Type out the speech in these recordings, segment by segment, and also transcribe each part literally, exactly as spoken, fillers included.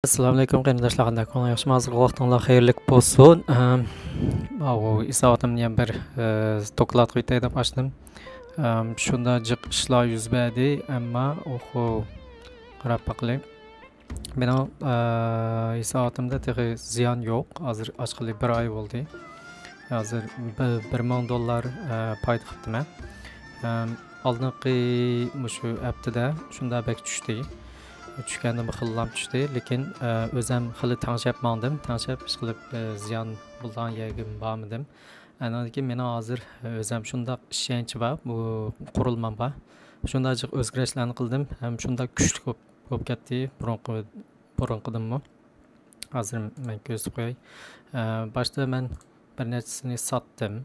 ئەسسالامۇئەلەيكۇم قېرىنداشلار، قانداق ئەھۋالىڭلار، ياخشىمۇ؟ ھازىرقى ۋاقتىڭلار خەيرلىك بولسۇن. ئەم، ماۋۇ ھېساباتىمنى يەنە بىر، ئە، دوكلاتقا ئۆتەي دەپ ئاچتىم. ئەم، شۇنداق جىق ئىشلار يۈز بەردى، ئەمما ئوخۇ، قاراپ باقىلى. مېنىڭ، ئە، ھېساباتىمدا تېخى زىيان يوق. ھازىر ئاچقىلى بىر ئاي بولدى. ھازىر بىر، بىر مىڭ دوللار، ئە، پايدا قىپتىمەن. ئەم، ئالدىنقى مۇشۇ ھەپتىدە شۇنداق بەك چۈشتى. چۈشكەندىمۇ خېلىلام چۈشتى، لېكىن، ئە، ئۆزەم خېلى تەڭشەپ ماڭدىم. تەڭشەپ ئىشقىلىپ، ئە، زىيان بولىدىغان يەرگە بارمىدىم. ئاندىن كېيىن مېنىڭ ھازىر، ئە، ئۆزەم شۇنداق ئىشەنچ بار بۇ قۇرۇلمامغا. شۇنداق جىق ئۆزگىرىشلەرنى قىلدىم ھەم شۇنداق كۈچلۈك بولۇپ، بولۇپ كەتتى بۇرۇنقى، بۇرۇنقىدىنمۇ. ھازىر مەن كۆرسىتىپ قوياي. ئە، باشتا مەن بىر نەچچىسىنى ساتتىم.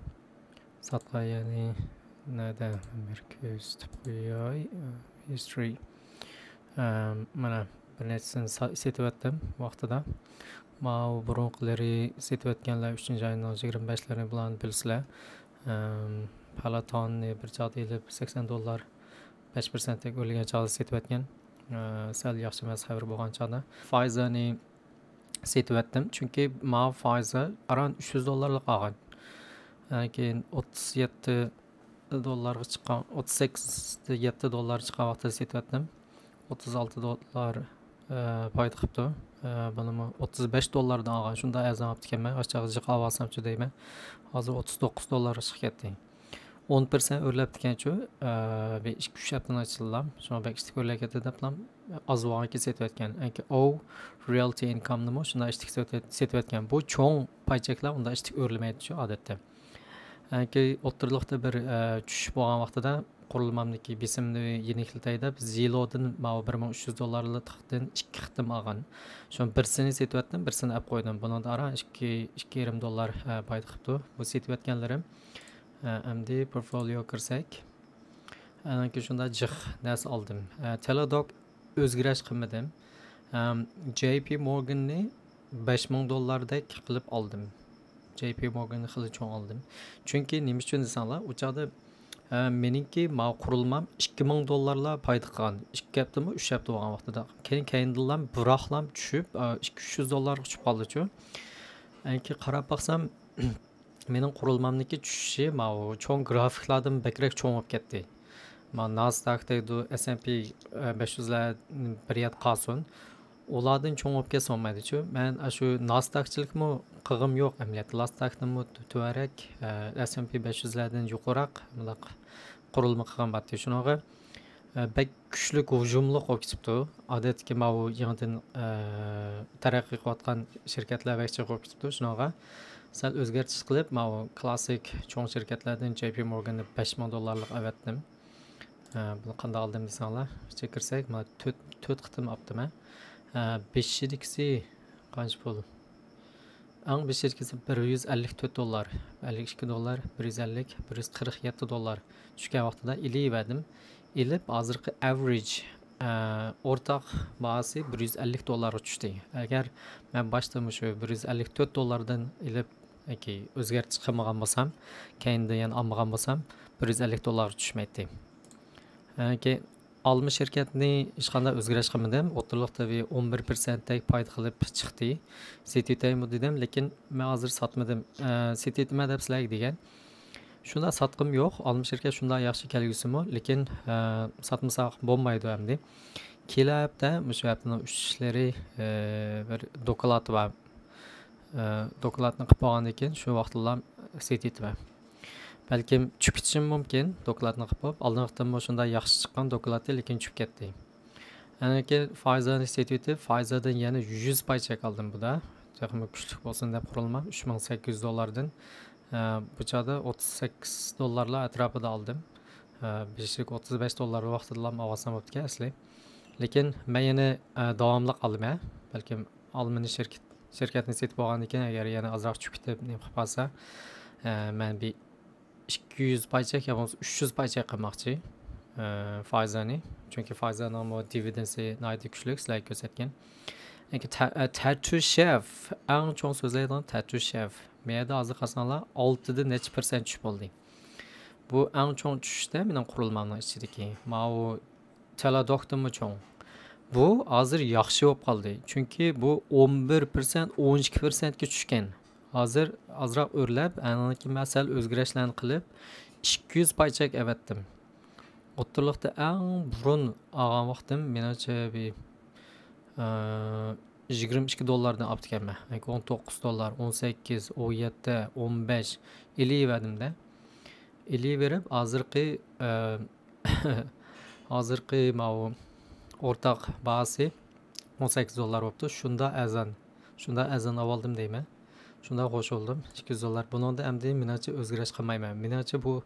ساتقان، يەنى نەدە؟ بىر كۆرسىتىپ قوياي. History. ئە، مانا بىر نەچچىسىنى سا-، سېتىۋەتتىم ۋاقتىدا. ماۋۇ بۇرۇنقىلىرى سېتىۋەتكەنلەر ئۈچىنچى ئاينىڭ يىگىرمە بەشلىرىنى بۇلارنى بىلىسىلەر. ئەم، پالاتوننى بىر چاغدا ئېلىپ سەكسەن دوللار، بەش پىرسەنتتەك ئۆرلىگەن چاغدا سېتىۋەتكەن. ئە، سەل ياخشى ئەمەس خەۋىرى بولغان چاغدا. فايزېرنى سېتىۋەتتىم. چۈنكى ماۋۇ فايزېر ئاران ئۈچ يۈز دوللارلىق ئالغان. ئاندىن كېيىن ئوتتۇز يەتتە دوللارغا چىققان، ئوتتۇز سەككىز، يەتتە دوللار چىققان ۋاقتىدا سېتىۋەتتىم. ئوتتۇز ئالتە دوللار، ئە، پايدا قىپتۇ. ئە، بۇنىمۇ ئوتتۇز بەش دوللاردىن ئالغان. شۇنداق ئەرزان ئاپتىكەنمەن. ئاشۇ چاغدا جىق ئالىۋالسامچۇ دەيمەن. ھازىر ئوتتۇز توققۇز دوللارغا چىقىپ كەتتى. ئون پىرسەنت ئۆرلەپتىكەنچۇ، ئە، بىر ئىككى، ئۈچ ھەپتىنىڭ ئىچىدىلا. شۇڭا بەك ئىشتىك ئۆرلەپ كەتتى دەپلا ئاز بولغانكى سېتىۋەتكەن. ئەنكى ئو رىيالتى ئىنكامنىمۇ شۇنداق ئىشتىك سېتىۋەت-، سېتىۋەتكەن. بۇ چوڭ پايچەكلەر ئۇنداق ئىشتىك ئۆرلىمەيدىچۇ ئادەتتە. ئەنكى ئوتتۇرىلىقتا بىر، ئە، چۈشۈش بولغان ۋاقتىدا قۇرۇلمامدىكى بېسىمنى يېنىكلىتەي دەپ، زىلودىن ماۋۇ بىر مىڭ ئۈچ يۈز دوللارلىقتىن ئىككى قېتىم ئالغان. شۇ بىرسىنى سېتىۋەتتىم، بىرسىنى ئەپ قويدۇم. بۇنىڭدا ئاران ئىككى، ئىككى يېرىم دوللار، ئە، پايدا قىپتۇ بۇ سېتىۋەتكەنلىرىم. ئە، ئەمدى پورتفوليوغا كىرسەك. ئاندىن كېيىن شۇنداق جىق نەرسە ئالدىم. ئە، تېلېدوك ئۆزگىرىش قىلمىدىم. ئەم، جەي پى مورگاننى بەش مىڭ دوللاردەك قىلىپ ئالدىم. جەي پى مورگاننى خېلى چوڭ ئالدىم. چۈنكى نېمە ئۈچۈن دېسەڭلار، ئۇ چاغدا، ئە، مېنىڭكى ماۋۇ قۇرۇلمام ئىككى مىڭ دوللارلا پايدا قىلغان. ئىككى ھەپتىمۇ، ئۈچ ھەپتە بولغان ۋاقتىدا. كېيىن، كەينىدىنلا بىراقلام چۈشۈپ، ئە، ئىككى، ئۈچ يۈز دوللارغا چۈشۈپ قالدىچۇ. ئەنكى قاراپ باقسام، مېنىڭ قۇرۇلمامنىڭكى چۈشۈشى ماۋۇ چوڭ گرافىكلاردىن بەكرەك چوڭ بولۇپ كەتتى. مانا ناسداك دەيدۇ، ئېس ئېند پى، ئە، بەش يۈزلەر بىر يەردە قالسۇن. ئۇلاردىن چوڭ بولۇپ كەتسە بولمايدىچۇ. مەن ئاشۇ ناسداكچىلىكمۇ قىلغۇم يوق ئەمەلىيەتتە. ناسداكتىنمۇ تۆ-، تۆۋەنرەك، ئە، ئېس ئېند پى بەش يۈزلەردىن يۇقىرىراق مۇنداق قۇرۇلما قىلغان باتتى. شۇنىڭغا، ئە، بەك كۈچلۈك ھۇجۇملۇق بولۇپ كېتىپتۇ. ئادەتتىكى ماۋۇ يېڭىدىن، ئە، تەرەققىي قىلىۋاتقان شىركەتلەر بەك جىق بولۇپ كېتىپتۇ. شۇنىڭغا سەل ئۆزگەرتىش قىلىپ، ماۋۇ كلاسسىك چوڭ شىركەتلەردىن جەي پى مورگاننى بەش مىڭ دوللارلىق ئەۋەتتىم. ئە، بۇنى قانداق ئالدىم دېسەڭلار، ئىچىگە كىرسەك، مانا تۆت، تۆت قېتىم ئاپتىمەن. ئە، بېشىدىكىسى قانچە پۇل؟ ئەڭ بېشىدىكىسى بىر يۈز ئەللىك تۆت دوللار، ئەللىك ئىككى دوللار، بىر يۈز ئەللىك، بىر يۈز قىرىق يەتتە دوللار چۈشكەن ۋاقتىدا ئېلىۋەردىم. ئېلىپ، ھازىرقى ئەۋرىج، ئە، ئورتاق باھاسى بىر يۈز ئەللىك دوللارغا چۈشتى. ئەگەر مەن باشتا مۇشۇ بىر يۈز ئەللىك تۆت دوللاردىن ئېلىپ، ياكى ئۆزگەرتىش قىلمىغان بولسام، كەينىدىن يەنە ئالمىغان بولسام، بىر يۈز ئەللىك دوللارغا چۈشمەيتتى. ئەنكى ئالما شىركەتنى ھېچقانداق ئۆزگىرىش قىلمىدىم. ئوتتۇرىلىقتا بىر ئون بىر پىرسەنتتەك پايدا قىلىپ چىقتى. سېتىۋېتەيمۇ دېدىم، لېكىن مەن ھازىر ساتمىدىم. ئە، سېتىۋېتىمەن دەپ سىلەرگە دېگەن. شۇنداق ساتقۇم يوق. ئالما شىركەت شۇنداق ياخشى كەلگۈسىمۇ، لېكىن، ئە، ساتمىساق بولمايدۇ ئەمدى. كېلەر ھەپتە مۇشۇ ھەپتىنىڭ ئۈچ ئىشلىرى، ئە، بىر دوكلات بار. ئە، دوكلاتنى قىلىپ بولغاندىن كېيىن شۇ ۋاقىتلا سېتىۋېتىمەن. بەلكىم چۈشۈپ كېتىشىم مۇمكىن، دوكلاتنى قىلىپ بولۇپ. ئالدىنقى قېتىممۇ شۇنداق ياخشى چىققان دوكلاتى، لېكىن چۈشۈپ كەتتى. ئاندىن كېيىن فايزېرنى سېتىۋېتىپ، فايزېردىن يەنە يۈز پاي چەك ئالدىم بۇدا. تېخىمۇ كۈچلۈك بولسۇن دەپ قۇرۇلما، ئۈچ مىڭ سەككىز يۈز دوللاردىن. ئە، بۇ چاغدا ئوتتۇز سەككىز دوللارلار ئەتراپىدا ئالدىم. ئە، بېشىدىكى ئوتتۇز بەش دوللار ۋاقتىدىلا ئالغان بوپتىكەن ئەسلى. لېكىن مەن يەنە، ئە، داۋاملىق ئالىمەن. بەلكىم ئالمىنى شىركەت، شىركەتنى سېتىپ بولغاندىن كېيىن، ئەگەر يەنە ئازراق چۈشۈپ كېتىپ، نېمە قىلىپ قالسا، ئە، مەن بىر ئىككى يۈز پاي چەك يا بولمىسا ئۈچ يۈز پاي چەك قىلماقچى، ئە، فايزېرنى. چۈنكى فايزېرنىڭمۇ دىۋىدېندى ناھايىتى كۈچلۈك، سىلەرگە كۆرسەتكەن. ياكى تە-، ئە، تەتۈشېف، ئەڭ چوڭ سۆزلەيدىغان تەتۈشېف. مەيەردە ھازىر قارىساڭلار، ئالتىدىن نەچچە پىرسەنت چۈشۈپ بولدى. بۇ ئەڭ چوڭ چۈشۈشتە مېنىڭ قۇرۇلمامنىڭ ئىچىدىكى. ماۋۇ تېلېدوكتىنمۇ چوڭ. بۇ ھازىر ياخشى بولۇپ قالدى. چۈنكى بۇ ئون بىر پىرسەنت، ئون ئىككى پىرسەنتكە چۈشكەن. ھازىر ئازراق ئۆرلەپ، ئاندىن كېيىن مەن سەل ئۆزگىرىشلەرنى قىلىپ، ئىككى يۈز پاي چەك ئەۋەتتىم. ئوتتۇرىلىقتا ئەڭ بۇرۇن ئالغان ۋاقتىم، مېنىڭچە، بىر، ئە، يىگىرمە ئىككى دوللاردىن ئاپتىكەنمەن. ياكى ئون توققۇز دوللار، ئون سەككىز، ئون يەتتە، ئون بەش ئېلىۋەردىم-دە. ئېلىۋېرىپ، ھازىرقى، ئە، ھازىرقى ماۋۇ ئورتاق باھاسى ئون سەككىز دوللار بوپتۇ. شۇنداق ئەرزان، شۇنداق ئەرزان ئاۋالدىم دەيمەن. شۇنداق خوش بولدۇم. ئىككى يۈز دوللار. بۇنىڭدا ئەمدى مېنىڭچە ئۆزگىرىش قىلمايمەن. مېنىڭچە بۇ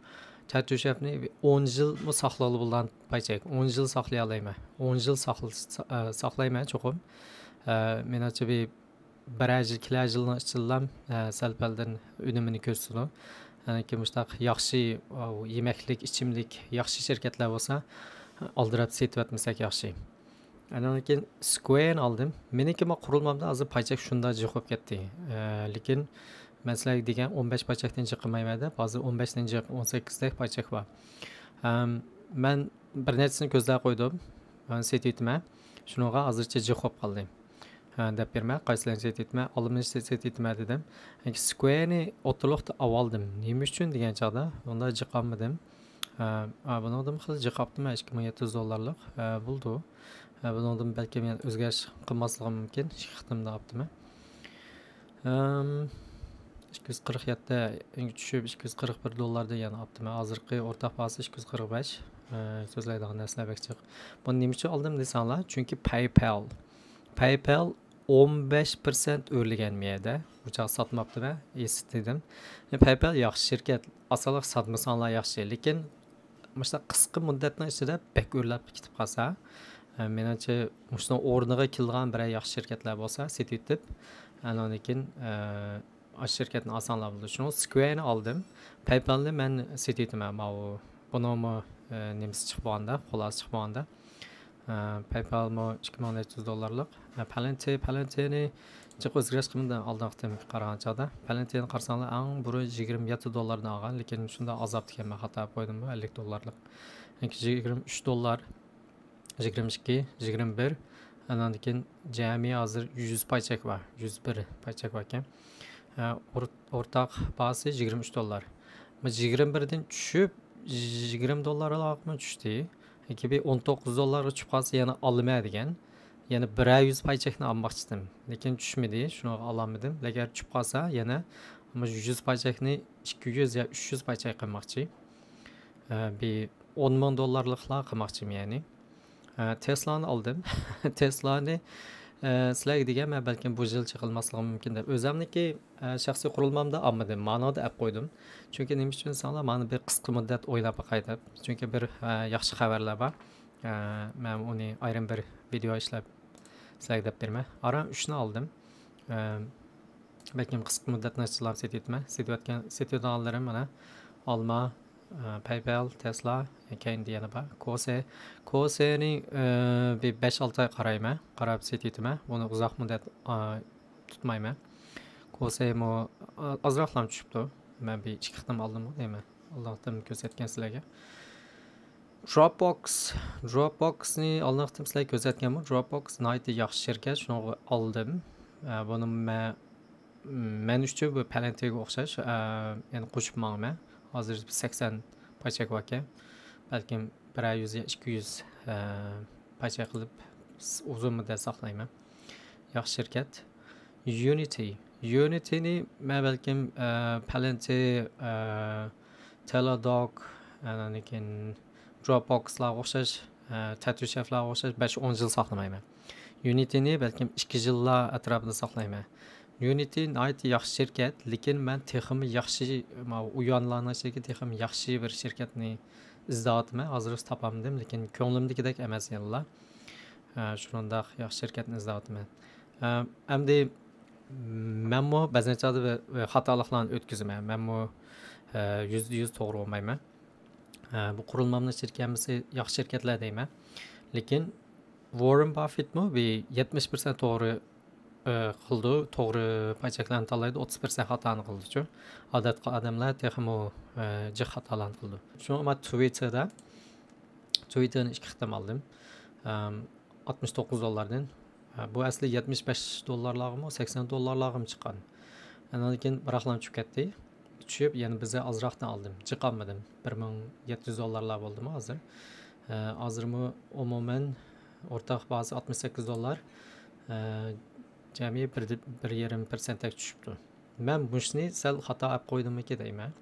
تەتۈشەپنى ئون يىلمۇ ساقلىغىلى بولىدىغان پاي چەك. ئون يىل ساقلىيالايمەن. ئون يىل ساقل-، سا-، ئە، ساقلايمەن چوقۇم. ئە، مېنىڭچە بىر بىرەر يىل، كېلەر يىلنىڭ ئىچىدىلا، ئە، سەل-پەلدىن ئۈنۈمىنى كۆرسىتىدۇ. يەنىكى مۇشتاق ياخشى، ئاۋۇ، يېمەكلىك، ئىچىملىك، ياخشى شىركەتلەر بولسا، ئالدىراپ سېتىۋەتمىسەك ياخشى. ئاندىن كېيىن سكويەرنى ئالدىم. مېنىڭكى ما قۇرۇلمامدا ھازىر پاي چەك شۇنداق جىق بولۇپ كەتتى. ئە، لېكىن مەن سىلەرگە دېگەن ئون بەش پاي چەكتىن جىق قىلمايمەن دەپ، ھازىر ئون بەشتىن جىق، ئون سەككىزدەك پاي چەك بار. ئەم، مەن بىر نەچچىسىنى كۆزلەپ قويدۇم. مەن سېتىۋېتىمەن. شۇنىڭغا ھازىرچە جىق بولۇپ قالدى. ھە، دەپ بېرىمەن، قايسىلىرىنى سېتىۋېتىمەن، ئالىمىنى سېتىۋېتىمەن، سېتىۋېتىمەن دېدىم. سكويەرنى ئوتتۇرىلىقتا ئاۋالدىم. نېمە ئۈچۈن دېگەن چاغدا، ئۇندا جىق ئالمىدىم. ھە، ھە، بۇنىڭدىمۇ خېلى جىق ئاپتىمەن، ئىككى مىڭ يەتتە يۈز دوللارلىق. ھە، بولىدۇ. ھە، بۇنىڭدىن بەلكىم يەنە ئۆزگەرىش قىلماسلىقىم مۇمكىن. ئىككى قېتىمدا ئاپتىمەن. ئىككى يۈز قىرىق يەتتە چۈشۈپ، ئىككى يۈز قىرىق بىر دوللاردىن يەنە ئاپتىمەن. ھازىرقى ئورتاق باھاسى ئىككى يۈز قىرىق بەش. ئە، سۆزلەيدىغان نەرسىلەر بەك جىق. بۇنى نېمە ئۈچۈن ئالدىم دېسەڭلار، چۈنكى پەيپال، پەيپال ئون بەش پىرسەنت ئۆرلىگەن مۇ يەردە. بۇ چاغ ساتماپتىمەن، ئېسىتتىم. پەيپال ياخشى شىركەت، ئاسانلىق ساتمىساڭلار ياخشى. لېكىن مۇشۇنداق قىسقا مۇددەتنىڭ ئىچىدە بەك ئۆرلەپ كېتىپ قالسا، ئە، مېنىڭچە مۇشۇنىڭ ئورنىغا كېلىدىغان بىرەر ياخشى شىركەتلەر بولسا سېتىۋېتىپ، ئاندىن كېيىن، ئە، ئاشۇ شىركەتنى ئاسانلا بولىدۇ. شۇڭا سكويەرنى ئالدىم. پەيپالنى مەن سېتىۋېتىمەن. ماۋۇ، بۇنىڭمۇ، ئە، نېمىسى چىقىپ بولغاندا، خۇلاسە چىقىپ بولغاندا. ئە، پەيپالمۇ ئىككى مىڭ نەچچە يۈز دوللارلىق. ئە، پالانتىر، پالانتىرنى جىق ئۆزگىرىش قىلمىدى ئالدىنقى قېتىمغا قارىغان چاغدا. پالانتىرنى قارىساڭلار، ئەڭ بۇرۇن يىگىرمە يەتتە دوللاردىن ئالغان، لېكىن شۇنداق ئازابتىكەن، مەن خاتا قويدۇمغۇ، ئەللىك دوللارلىق. يەنى يىگىرمە ئۈچ دوللار، يىگىرمە ئىككى، يىگىرمە بىر. ئاندىن كېيىن جەمئىي ھازىر يۈز پاي چەك بار، يۈز بىر پاي چەك باركەن. ئە، ئور-، ئورتاق باھاسى يىگىرمە ئۈچ دوللار. بۇ يىگىرمە بىردىن چۈشۈپ، يىگىرمە دوللارلارغىمۇ چۈشتى. ياكى بىر ئون توققۇز دوللارغا چۈشۈپ قالسا يەنە ئالىمەن دېگەن. يەنە بىرەر يۈز پاي چەكنى ئالماقچىدىم. لېكىن چۈشمىدى، شۇنىڭغا ئالالمىدىم. ئەگەر چۈشۈپ قالسا يەنە مۇشۇ يۈز پاي چەكنى ئىككى يۈز يا ئۈچ يۈز پاي چەك قىلماقچى. ئە، بىر ئون مىڭ دوللارلىقلا قىلماقچىمەن يەنى. ئە، تېسلانى ئالدىم. تېسلانى، ئە، سىلەرگە دېگەنمەن، بەلكىم بۇ يىل چېقىلماسلىقى مۇمكىن دەپ. ئۆزەمنىڭكى، ئە، شەخسىي قۇرۇلمامدا ئالمىدىم. مانىڭدا ئەپ قويدۇم. چۈنكى نېمە ئۈچۈن دېسەڭلار، مانا بىر قىسقا مۇددەت ئويلاپ باقاي دەپ. چۈنكى بىر، ئە، ياخشى خەۋەرلەر بار. ئە، مەن ئۇنى ئايرىم بىر ۋىدېئو ئىشلەپ سىلەرگە دەپ بېرىمەن. ئاران ئۈچنى ئالدىم. ئە، بەلكىم قىسقا مۇددەتنىڭ ئىچىدىلا سېتىۋېتىمەن. سېتىۋەتكەن، سېتىۋېتىدىغانلىرىم مانا ئالما، ئە، پەيپال، تېسلا، كەينىدە يەنە بار. كورسېر. كورسېرنى، ئە، بىر بەش-ئالتە ئاي قارايمەن. قاراپ سېتىۋېتىمەن. بۇنى ئۇزاق مۇددەت، ئە، تۇتمايمەن. كورسېرمۇ، ئە، ئازراقلا چۈشۈپتۇ. مەن بىر ئىككى قېتىم ئالدىمغۇ دەيمەن. ئالدىن كۆرسەتكەن سىلەرگە. دروپبوكس. دروپبوكسنى ئالدىنقى قېتىم سىلەرگە كۆرسەتكەنمۇ؟ دروپبوكس ناھايىتى ياخشى شىركەت، شۇنىڭغا ئالدىم. ئە، بۇنى مەن، مەن ئۈچۈن بۇ پالانتىرغا ئوخشاش، ئە، يەنى قوشۇپ ماڭىمەن. ھازىر سەكسەن پاي چەك باركەن. بەلكىم بىرەر يۈز يا ئىككى يۈز، ئە، پاي چەك قىلىپ ئۇزۇن مۇددەت ساقلايمەن. ياخشى شىركەت. يۇنىتى. يۇنىتىنى مەن بەلكىم، ئە، پالانتىر، ئە، تېلېدوك، ئاندىن كېيىن دروپبوكسلارغا ئوخشاش، ئە، تەتۈشەفلارغا ئوخشاش بەش-ئون يىل ساقلىمايمەن. يۇنىتىنى بەلكىم ئىككى يىللار ئەتراپىدا ساقلايمەن. يۇنىتى ناھايىتى ياخشى شىركەت، لېكىن مەن تېخىمۇ ياخشى، ماۋۇ ئۇيانلارنىڭ ئىچىدىكى تېخىمۇ ياخشى بىر شىركەتنى ئىزدەۋاتىمەن. ھازىرغىچە تاپالمىدىم، لېكىن كۆڭلۈمدىكىدەك ئەمەس يەنىلا. ئە، شۇنداق ياخشى شىركەتنى ئىزدەۋاتىمەن. ئە، ئەمدى مەنمۇ بەزەن چاغدا بىر، بىر خاتالىقلارنى ئۆتكۈزىمەن. مەنمۇ، ئە، يۈزدە يۈز توغرا بولمايمەن. ئە، بۇ قۇرۇلمامنىڭ شىركەتمىسى ياخشى شىركەتلەر دەيمەن. لېكىن ۋاررېن باففېتمۇ بىر يەتمىش پىرسەنت توغرا، ئە، قىلىدۇ، توغرا پاي چەكلەرنى تاللايدۇ، ئوتتۇز پىرسەنت خاتانى قىلىدۇچۇ. ئادەتتىكى ئادەملەر تېخىمۇ، ئە، جىق خاتالارنى قىلىدۇ. شۇڭا مەن تىۋىتتېردا، تىۋىتتېرنى ئىككى قېتىم ئالدىم. ئەم، ئاتمىش توققۇز دوللاردىن. بۇ ئەسلى يەتمىش بەش دوللارلارغىمۇ، سەكسەن دوللارلارغىمۇ چىققان. ئاندىن كېيىن بىراقلا چۈشۈپ كەتتى. چۈشۈپ، يەنە بىزدە ئازراقتىن ئالدىم. جىق ئالمىدىم. بىر مىڭ يەتتە يۈز دوللارلار بولدىمۇ ھازىر؟ ھازىرمۇ ئومۇمەن ئورتاق باھاسى ئاتمىش سەككىز دوللار. جەمئىي بىر، بىر يېرىم پىرسەنتتەك چۈشۈپتۇ. مەن مۇشۇنى سەل خاتا ئەپ قويدۇممىكى دەيمەن.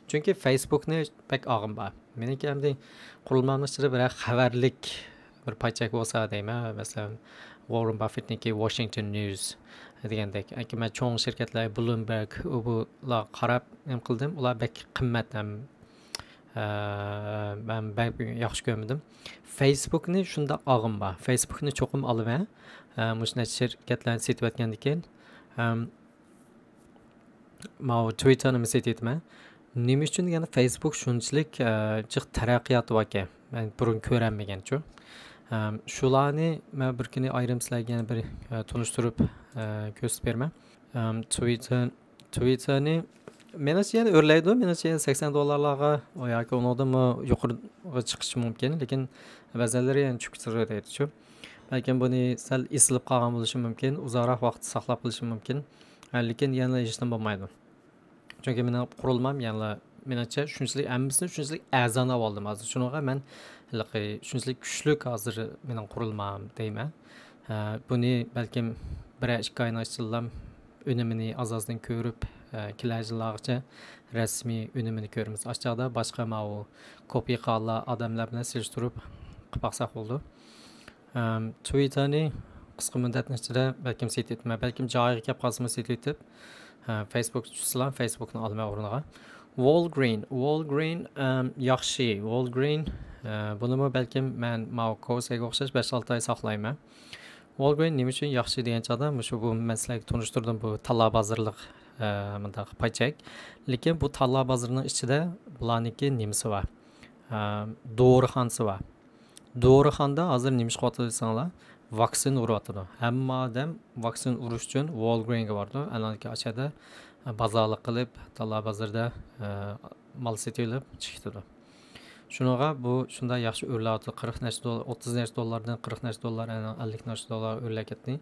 چۈنكى فېيسبۇكنى بەك ئالغۇم بار. مېنىڭكى ئەمدى قۇرۇلمامنىڭ ئىچىدە بىرەر خەۋەرلىك بىر پايچەك بولسا دەيمەن. مەسىلەن، ۋاررېن باففېتنىڭكى ۋاشىنگتون نيۇز دېگەندەك. ئەمدى مەن چوڭ شىركەتلەر، بلومبېرگ، ئۇ بۇلارغا قاراپ نېمە قىلدىم. ئۇلار بەك قىممەت ھەم، ئە، مەن بەك ياخشى كۆرمىدىم. فېيسبۇكنى شۇنداق ئالغۇم بار. فېيسبۇكنى چوقۇم ئالىمەن. ئە، مۇشۇ نەچچە شىركەتلەرنى سېتىۋەتكەندىن كېيىن. ئەم، ماۋۇ تىۋىتتېرنىمۇ سېتىۋېتىمەن. نېمە ئۈچۈن دېگەندە، فېيسبۇك شۇنچىلىك، ئە، جىق تەرەققىياتى باركەن. مەن بۇرۇن كۆرەلمىگەنچۇ. ئەم، شۇلارنى مەن بىر كۈنى ئايرىم سىلەرگە يەنە بىر، ئە، تونۇشتۇرۇپ، ئە، كۆرسىتىپ بېرىمەن. ئەم، تىۋىتتېر، تىۋىتتېرنى مېنىڭچە يەنە ئۆرلەيدۇ. مېنىڭچە يەنە سەكسەن دوللارلارغا ياكى ئۇنىڭدىنمۇ يۇقىرىغا چىقىشى مۇمكىن. لېكىن بەزەنلىرى يەنە چۈشۈپ كېتىدۇ دەيدىچۇ. بەلكىم بۇنى سەل ئېسىلىپ قالغان بولۇشى مۇمكىن، ئۇزاقراق ۋاقىت ساقلاپ قېلىشى مۇمكىن. ھە، لېكىن يەنىلا ھېچنېمە بولمايدۇ. چۈنكى مېنىڭ قۇرۇلمام يەنىلا، مېنىڭچە، شۇنچىلىك ھەممىسىنى شۇنچىلىك ئەرزان ئاۋالدىم ھازىر. شۇنىڭغا مەن ھېلىقى شۇنچىلىك كۈچلۈك ھازىر مېنىڭ قۇرۇلمام دەيمەن. ھە، بۇنى بەلكىم بىرەر ئىككى ئاينىڭ ئىچىدىلا ئۈنۈمىنى ئاز-ئازدىن كۆرۈپ، ھە، كېلەر يىللارغىچە رەسمىي ئۈنۈمىنى كۆرىمىز. ئاشۇ چاغدا باشقا ماۋۇ كوپىي قىلغانلار، ئادەملەر بىلەن سېلىشتۇرۇپ قىلىپ باقساق بولىدۇ. ئەم، تىۋىتتېرنى قىسقا مۇددەتنىڭ ئىچىدە بەلكىم سېتىۋېتىمەن. بەلكىم جايىغا كەپ قالسىمۇ سېتىۋېتىپ، ھە، فېيسبۇك چۈشسىلا، فېيسبۇكنى ئالىمەن ئورنىغا. ۋولگرىن، ۋولگرىن، ئەم، ياخشى. ۋولگرىن، ئە، بۇنىمۇ بەلكىم مەن ماۋۇ كوسەيگە ئوخشاش بەش-ئالتە ئاي ساقلايمەن. ۋولگرىن نېمە ئۈچۈن ياخشى دېگەن چاغدا، مۇشۇ بۇ مەن سىلەرگە تونۇشتۇردۇم، بۇ تاللا بازىرلىق، ئە، مۇنداق پايچەك. لېكىن بۇ تاللا بازىرىنىڭ ئىچىدە بۇلارنىڭكى نېمىسى بار؟ ئە، دورىخانىسى بار. دورىخانىدا ھازىر نېمە ئىش قىلىۋاتىدۇ دېسەڭلار، ۋاكسىن ئۇرۇۋاتىدۇ. ھەممە ئادەم ۋاكسىن ئۇرۇش ئۈچۈن ۋولگرىنگە بارىدۇ. ئەنەنكى ئاشەدە بازارلىق قىلىپ، تاللا بازىرىدا، ئە، مال سېتىۋېلىپ چىقىپ كېتىدۇ. شۇنىڭغا بۇ شۇنداق ياخشى ئۆرلەۋاتىدۇ. قىرىق نەچچە دول-، ئوتتۇز نەچچە دوللاردىن، قىرىق نەچچە دوللار، ئەنە ئەللىك نەچچە دوللار ئۆرلەپ كەتتى.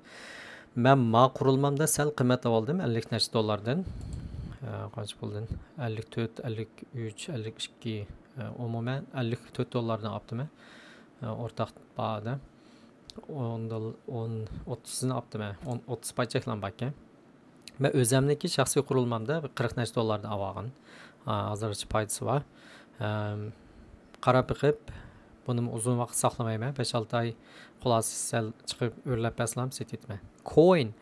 مەن ما قۇرۇلمامدا سەل قىممەت ئالدىم، ئەللىك نەچچە دوللاردىن. ئە، قانچە پۇلدىن؟ ئەللىك تۆت، ئەللىك ئۈچ، ئەللىك ئىككى، ئە، ئومۇمەن ئەللىك تۆت دوللاردىن ئاپتىمەن. ئە، ئورتاق باھادا. ئون دول-، ئون، ئوتتۇزنى ئاپتىمەن. ئون، ئوتتۇز پايچەكلەم باركەن. مەن ئۆزەمنىڭكى شەخسىي قۇرۇلمامدا بىر قىرىق نەچچە دوللاردىن ئاۋالغان. ئا، ھازىرغىچە پايدىسى بار. ئەم، قاراپ بېقىپ، بۇنىمۇ ئۇزۇن ۋاقىت ساقلىمايمەن. بەش-ئالتە ئاي خۇلاسىسى سەل چىقىپ ئۆرلەپ بەرسىلام سېتىۋېتىمەن. كوين.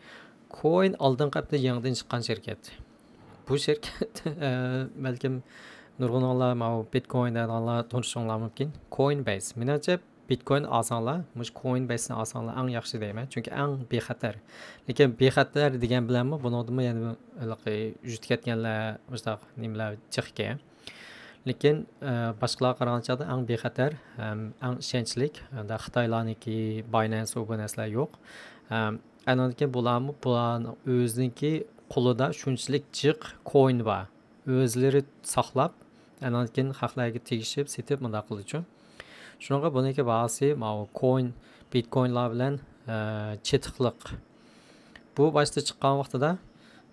كوين ئالدىنقى ھەپتە يېڭىدىن چىققان شىركەت. بۇ شىركەت، ئە، بەلكىم نۇرغۇنۇڭلار ماۋۇ بىتكوين دەيدىغانلار تونۇشۇڭلار مۇمكىن. كوين بەيس. مېنىڭچە، بىتكوين ئالساڭلار، مۇشۇ كوين بەيسنى ئالساڭلار ئەڭ ياخشى دەيمەن. چۈنكى ئەڭ بىخەتەر. لېكىن بىخەتەر دېگەن بىلەنمۇ بۇنىڭدىمۇ يەنە ھېلىقى يۈتۈپ كەتكەنلەر، مۇشۇنداق نېمىلەر جىق ئىكەن. لېكىن، ئە، باشقىلارغا قارىغان چاغدا ئەڭ بىخەتەر ھەم ئەڭ ئىشەنچلىك، ئەندى خىتايلارنىڭكى باينانس، ئۇ بۇ نەرسىلەر يوق. ئەم، ئاندىن كېيىن بۇلارمۇ، بۇلارنىڭ ئۆزىنىڭكى قولىدا شۇنچىلىك جىق كوين بار. ئۆزلىرى ساقلاپ، ئاندىن كېيىن خەقلەرگە تېگىشىپ، سېتىپ مۇنداق قىلىدۇچۇ. شۇنىڭغا بۇنىڭكى باھاسى ماۋۇ كوين، بىتكوينلار بىلەن، ئە، چېتىقلىق. بۇ باشتا چىققان ۋاقتىدا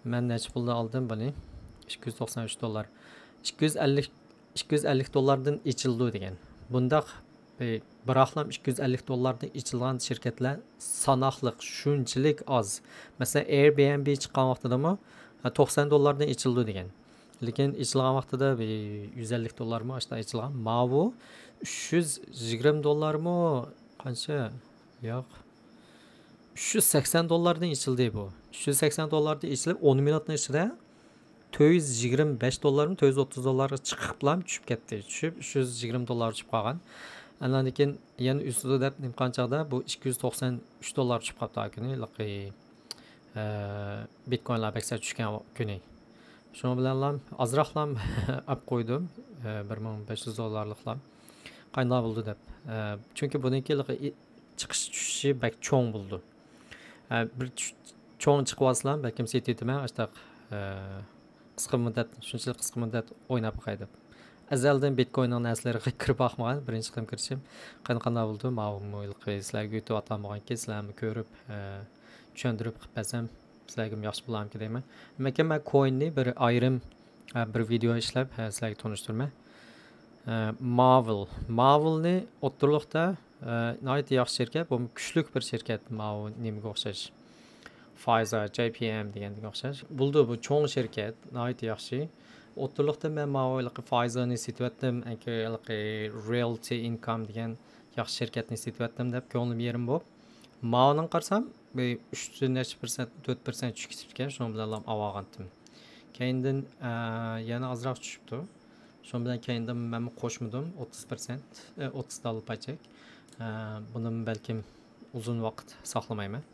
مەن نەچچە پۇلدا ئالدىم بۇنى؟ ئىككى يۈز توقسان ئۈچ دوللار. ئىككى يۈز ئەللىك، ئىككى يۈز ئەللىك دوللاردىن ئېچىلىدۇ دېگەن. بۇنداق، ئى، بىراقلام ئىككى يۈز ئەللىك دوللاردىن ئېچىلغان شىركەتلەر ساناقلىق، شۇنچىلىك ئاز. مەسىلەن، ئېيربىئېنبى چىققان ۋاقتىدىمۇ، ھە، توقسان دوللاردىن ئېچىلىدۇ دېگەن. لېكىن ئېچىلغان ۋاقتىدا بىر يۈز ئەللىك دوللارمۇ ئاشۇنداق ئېچىلغان. ماۋۇ ئۈچ يۈز يىگىرمە دوللارمۇ قانچە؟ ياق. ئۈچ يۈز سەكسەن دوللاردىن ئېچىلدى بۇ. ئۈچ يۈز سەكسەن دوللاردىن ئېچىلىپ، ئون مىنۇتنىڭ ئىچىدە تۆت يۈز يىگىرمە بەش دوللارمۇ، تۆت يۈز ئوتتۇز دوللارغا چىقىپلا چۈشۈپ كەتتى. چۈشۈپ، ئۈچ يۈز يىگىرمە دوللارغا چۈشۈپ قالغان. ئاندىن كېيىن يەنە ئۆسىدۇ دەپ نېمە قىلغان چاغدا بۇ ئىككى يۈز توقسان ئۈچ دوللارغا چۈشۈپ قاپتۇ ھەر كۈنى. ھېلىقى، ئە، بىتكوينلار بەك سەل چۈشكەن كۈنى. شۇنىڭ بىلەنلا ئازراقلا ئاپ قويدۇم، ئە، بىر مىڭ بەش يۈز دوللارلىقلا قانداق بولىدۇ دەپ. ئە، چۈنكى بۇنىڭكى ھېلىقى ئى-، چىقىش چۈشۈشى بەك چوڭ بولىدۇ. ئە، بىر چۈ-، چوڭ چىقىۋالسىلا، بەلكىم سېتىۋېتىمەن، ئاشتاق، ئە، قىسقا مۇددەت، شۇنچىلىك قىسقا مۇددەت ئويناپ باقاي دەپ. ئەزەلدىن بىتكويننىڭ نەرسىلىرىگە كىرىپ باقمىغان، بىرىنچى قېتىم كىرىشىم. قېنى قانداق بولىدۇ؟ ماۋۇ ھېلىقى سىلەرگە يۈتۈۋاتقان بولغانكى، سىلەرمۇ كۆرۈپ، ئە، چۈشەندۈرۈپ قىلىپ بەرسەم، سىلەرگىمۇ ياخشى بولارمىكىن دەيمەن. لېكىن مەن كويننى بىر ئايرىم، ئە، بىر ۋىدېئو ئىشلەپ، ئە، سىلەرگە تونۇشتۇرىمەن. ئە، ماۋىل. ماۋىلنى ئوتتۇرىلىقتا، ئە، ناھايىتى ياخشى شىركەت، بۇ كۈچلۈك بىر شىركەت، ماۋۇ نېمىگە ئوخشاش. فايزېر، جەي پىي ئېم دېگەنگە ئوخشاش. بولىدۇ، بۇ چوڭ شىركەت، ناھايىتى ياخشى. ئوتتۇرىلىقتا مەن ماۋۇ ھېلىقى فايزېرنى سېتىۋەتتىم، ئەنكى ھېلىقى رىيەلتى ئىنكام دېگەن ياخشى شىركەتنى سېتىۋەتتىم دەپ كۆڭلۈم يېرىم بولۇپ، ماۋۇنىڭ قارىسام، بىر ئۈچ نەچچە پىرسەنت، تۆت پىرسەنت چۈشۈپ كېتىپتىكەن، شۇنىڭ بىلەنلا ئاۋارغانتىم. كەينىدىن، ئە، يەنە ئازراق چۈشۈپتۇ. شۇنىڭ بىلەن كەينىدىن مەنمۇ قوشمىدىم، ئوتتۇز پىرسەنت، ئە، ئوتتۇز داللا پاي چەك. ئە، بۇنىمۇ بەلكىم ئۇزۇن ۋاقىت ساقلىمايمەن.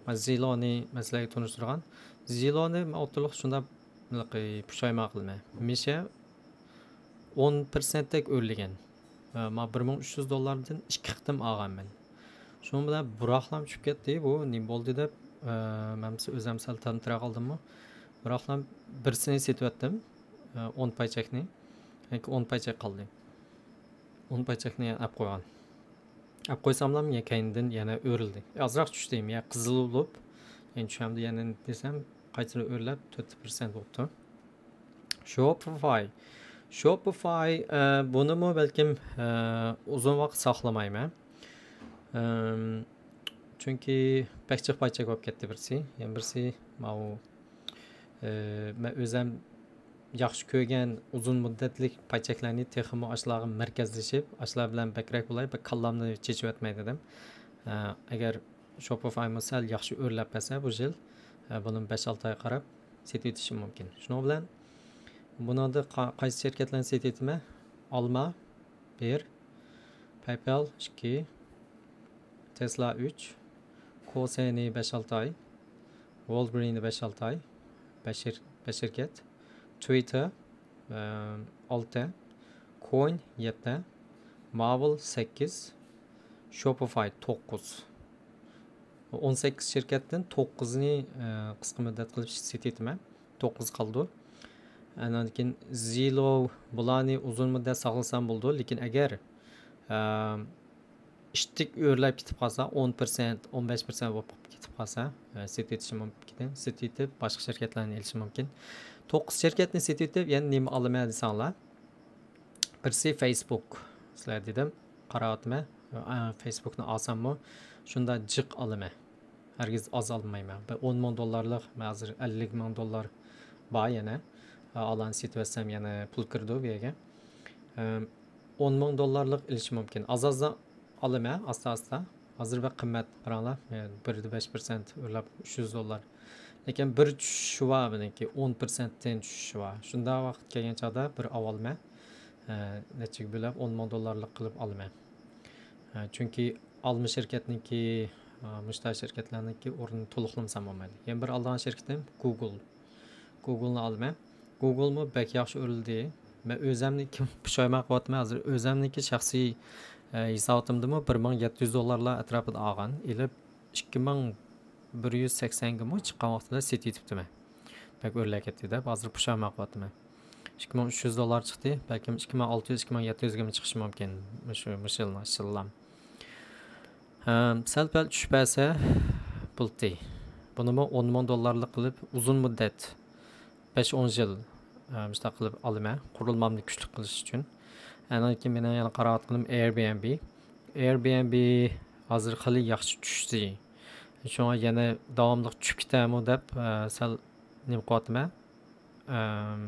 مەن زىلونى مەن سىلەرگە تونۇشتۇرغان. زىلونى مەن ئوتتۇرىلىق شۇنداق ھېلىقى پۇشايمان قىلىمەن. مىشە ئون پىرسەنتتەك ئۆرلىگەن. ئە، ما بىر مىڭ ئۈچ يۈز دوللاردىن ئىككى قېتىم ئالغانمەن. شۇنىڭ بىلەن بۇراقلام چۈشۈپ كەتتى. بۇ نېمە بولدى دەپ، ئە، مەن ئۆزۈم سەل تەمتىرەپ قالدىممۇ. بۇراقلام بىرسىنى سېتىۋەتتىم. ئە، ئون پاي چەكنى. يەنى ئون پاي چەك قالدى. ئون پاي چەكنى يەنە ئەپ قويغان. ئەپ قويساملا يەنە كەينىدىن يەنە ئۆرۈلدى. ئازراق چۈشتى. يەنە قىزىل بولۇپ، يەنە چۈشەمدۇ يەنە دېسەم، قايتىدىن ئۆرلەپ تۆت پىرسەنت بوپتۇ. شوپىفاي. شوپىفاي، ئە، بۇنىمۇ بەلكىم، ئە، ئۇزۇن ۋاقىت ساقلىمايمەن. ئەم، چۈنكى بەك جىق پاي چەك بولۇپ كەتتى بىرسى. يەنە بىرسى ماۋۇ، ئە، مەن ئۆزەم ياخشى كۆرگەن ئۇزۇن مۇددەتلىك پاي چەكلەرنى تېخىمۇ ئاشۇلارغا مەركەزلىشىپ، ئاشۇلار بىلەن بەكرەك بولاي، بىر كاللامنى چېچىۋەتمەي دېدىم. ئە، ئەگەر شوپىفايمۇ سەل ياخشى ئۆرلەپ بەرسە بۇ يىل، ئە، بۇنىمۇ بەش ئالتە ئاي قاراپ سېتىۋېتىشىم مۇمكىن. شۇنىڭ بىلەن بۇنىڭدا قا-، قايسى شىركەتلەرنى سېتىۋېتىمەن؟ ئالما بىر، پەيپال ئىككى، تېسلا ئۈچ، كوسېنى بەش ئالتە ئاي، ۋولگرىننى بەش ئالتە ئاي، بەش شىر-، بەش شىركەت، تىۋىتتېر، ئە، ئالتە، كوين يەتتە، ماۋىل سەككىز، شوپىفاي توققۇز. ئون سەككىز شىركەتتىن توققۇزنى، ئە، قىسقا مۇددەت قىلىپ سېتىۋېتىمەن. توققۇز قالىدۇ. ئاندىن كېيىن زىلو، بۇلارنى ئۇزۇن مۇددەت ساقلىسام بولىدۇ. لېكىن ئەگەر، ئە، ئىتتىك ئۆرلەپ كېتىپ قالسا، ئون پىرسەنت، ئون بەش پىرسەنت بولۇپ كېتىپ قالسا، ئە، سېتىۋېتىشىم مۇمكىن. سېتىۋېتىپ، باشقا شىركەتلەرنى ئېلىشىم مۇمكىن. توققۇز شىركەتنى سېتىۋېتىپ، يەنە نېمە ئالىمەن دېسەڭلار، بىرسى فېيسبۇك. سىلەر دېدىم، قاراۋاتىمەن. ئە، فېيسبۇكنى ئالساممۇ شۇنداق جىق ئالىمەن. ھەرگىز ئاز ئالمايمەن. بىر ئون مىڭ دوللارلىق، مەن ھازىر ئەللىك مىڭ دوللار بار يەنە. ئە، ئالان سېتىۋەتسەم يەنە پۇل كىرىدۇ بۇ يەرگە. ئە، ئون مىڭ دوللارلىق ئېلىشىم مۇمكىن. ئاز-ئازدىن ئالىمەن، ئاستا-ئاستا. ھازىر بەك قىممەت، قاراڭلار. ئە، بىر دە بەش پىرسەنت ئۆرلەپ ئۈچ يۈز دوللار. لېكىن بىر چۈشۈشى بار بۇنىڭكى، ئون پىرسەنتتىن چۈشۈشى بار. شۇنداق ۋاقىت كەلگەن چاغدا بىر ئاۋالمەن. ئە، نەچچىگە بۆلۈپ، ئون مىڭ دوللارلىق قىلىپ ئالىمەن. ئە، چۈنكى ئالما شىركەتنىڭكى، ئە، مۇشۇنداق شىركەتلەرنىڭكى ئورنىنى تولۇقلىمىسام بولمايدۇ. يەنە بىر ئالىدىغان شىركىتىم گوگل. گوگلنى ئالىمەن. گوگلمۇ بەك ياخشى ئۆرلىدى. مەن ئۆزەمنىڭكى پۇشايمان قىلىۋاتىمەن. ھازىر ئۆزەمنىڭكى شەخسىي، ئە، ھېساباتىمدىمۇ بىر مىڭ يەتتە يۈز دوللارلار ئەتراپىدا ئالغان. ئېلىپ، ئىككى مىڭ بىر يۈز سەكسەنگىمۇ چىققان ۋاقتىدا سېتىۋېتىپتىمەن. بەك ئۆرلەپ كەتتى دەپ، ھازىر پۇشايمان قىلىۋاتىمەن. ئىككى مىڭ ئۈچ يۈز دوللار چىقتى، بەلكىم ئىككى مىڭ ئالتە يۈز، ئىككى مىڭ يەتتە يۈزگىمۇ چىقىشى مۇمكىن. مۇشۇ، مۇشۇ يىلنىڭ ئىچىدىلا. ھەم سەل پەل چۈشۈپ بەرسە بولدى. بۇنىمۇ ئون مىڭ دوللارلىق قىلىپ ئۇزۇن مۇددەت، بەش ئون يىل، ھە، مۇشۇنداق قىلىپ ئالىمەن، قۇرۇلمامنى كۈچلۈك قىلىش ئۈچۈن. ئاندىن كېيىن مېنىڭ يەنە قاراۋاتقىنىم ئېيربىئېنبى. ئېيربىئېنبى ھازىر خېلى ياخشى چۈشتى. شۇڭا يەنە داۋاملىق چۈشۈپ كېتەرمۇ دەپ، ئە، سەل نېمە قىلىۋاتىمەن. ئەم،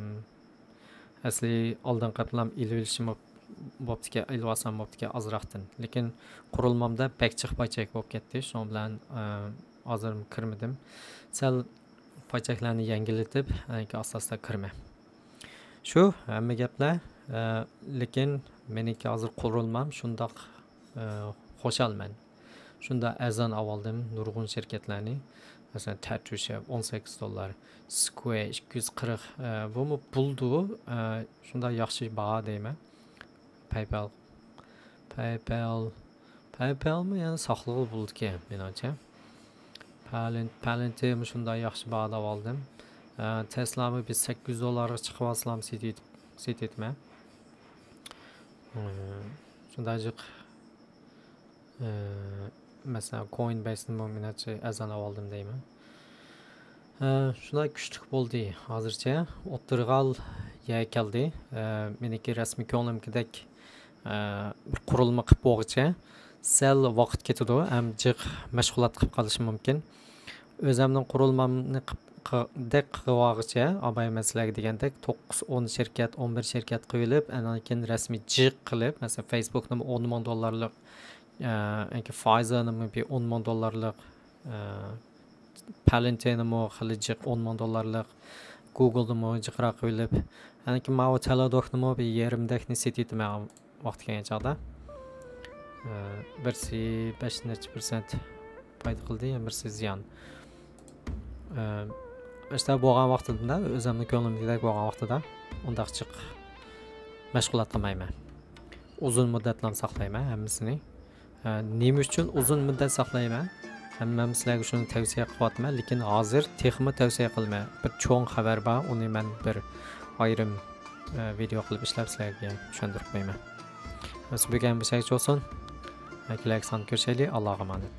ئەسلى ئالدىنقى ھەپتىلەم ئېلىۋېلىشىم بوپ-، بوپتىكەن، ئېلىۋالسام بوپتىكەن ئازراقتىن. لېكىن قۇرۇلمامدا بەك جىق پاي چەك بولۇپ كەتتى. شۇنىڭ بىلەن، ئە، ھازىر كىرمىدىم. سەل پاي چەكلەرنى يەڭگىللىتىپ، ئەنكى ئاستا-ئاستا كىرىمەن. شۇ ھەممە گەپلەر، ئە، لېكىن مېنىڭكى ھازىر قۇرۇلمام شۇنداق، ئە، خۇشالمەن. شۇنداق ئەرزان ئاۋالدىم نۇرغۇن شىركەتلەرنى. مەسىلەن، تەتۈشەپ ئون سەككىز دوللار، سكۋېر ئىككى يۈز قىرىق، ئە، بۇمۇ بولىدۇ. ئە، شۇنداق ياخشى باھا دەيمەن. پەيپال. پەيپال. پەيپالمۇ يەنە ساقلىغىلى بولىدىكەن، مېنىڭچە. پالېن-، پالېنتىرمۇ شۇنداق ياخشى باھادا ئالدىم. ئە، تېسلامۇ بىر سەككىز يۈز دوللارغا چىقىۋالسام سېتىۋېتىپ، سېتىۋېتىمەن. شۇنداق جىق، مەسىلەن، كوينبەيسنىمۇ مېنىڭچە ئەرزان ئاۋالدىم دەيمەن. شۇنداق كۈچلۈك بولدى ھازىرچە. ئوتتۇرىغا يەر كەلدى. مېنىڭكى رەسمىي كۆڭلۈمكىدەك بىر قۇرۇلما قىلىپ بولغۇچە سەل ۋاقىت كېتىدۇ، ھەم جىق مەشغۇلات قىلىپ قالىشىم مۇمكىن. ئۆزەمنىڭ قۇرۇلمامنى قىپ-، قى-، دەك قىلىۋالغۇچە، ئاباي مەن سىلەرگە دېگەندەك، توققۇز، ئون شىركەت، ئون بىر شىركەت قىلىۋېلىپ، ئاندىن كېيىن رەسمىي جىق قىلىپ، مەسىلەن، فېيسبۇكنىمۇ ئون مىڭ دوللارلىق، ئە، ياكى فايزېرنىمۇ بىر ئون مىڭ دوللارلىق، ئە، پالەنتىرنىمۇ خېلى جىق ئون مىڭ دوللارلىق، گۇگلنىمۇ جىقراق قىلىۋېلىپ، ئاندىن كېيىن ماۋۇ تەلەدوكنىمۇ بىر يېرىمدەكنى سېتىۋېتىمەن. ۋاقتى كەلگەن چاغدا. ئە، بىرسى بەش نەچچە پىرسەنت پايدا قىلدى، يەنە بىرسى زىيان. ئە، ئىشتا بولغان ۋاقتىدا، ئۆزۈمنىڭ كۆڭلۈمدىكىدەك بولغان ۋاقتىدا ئۇنداق جىق مەشغۇلات قىلمايمەن. ئۇزۇن مۇددەتلام ساقلايمەن ھەممىسىنى. ئە، نېمە ئۈچۈن ئۇزۇن مۇددەت ساقلايمەن؟ ھەممەم سىلەرگە شۇنى تەۋسىيە قىلىۋاتىمەن، لېكىن ھازىر تېخىمۇ تەۋسىيە قىلىمەن. بىر چوڭ خەۋەر بار، ئۇنى مەن بىر ئايرىم، ئە، ۋىدېئو قىلىپ ئىشلەپ سىلەرگە چۈشەندۈرۈپ قويىمەن. بۈگۈن بۇ يەرگىچە بولسۇن. كېلەركى ساندا كۆرۈشەيلى. ئاللاغا ئامانەت.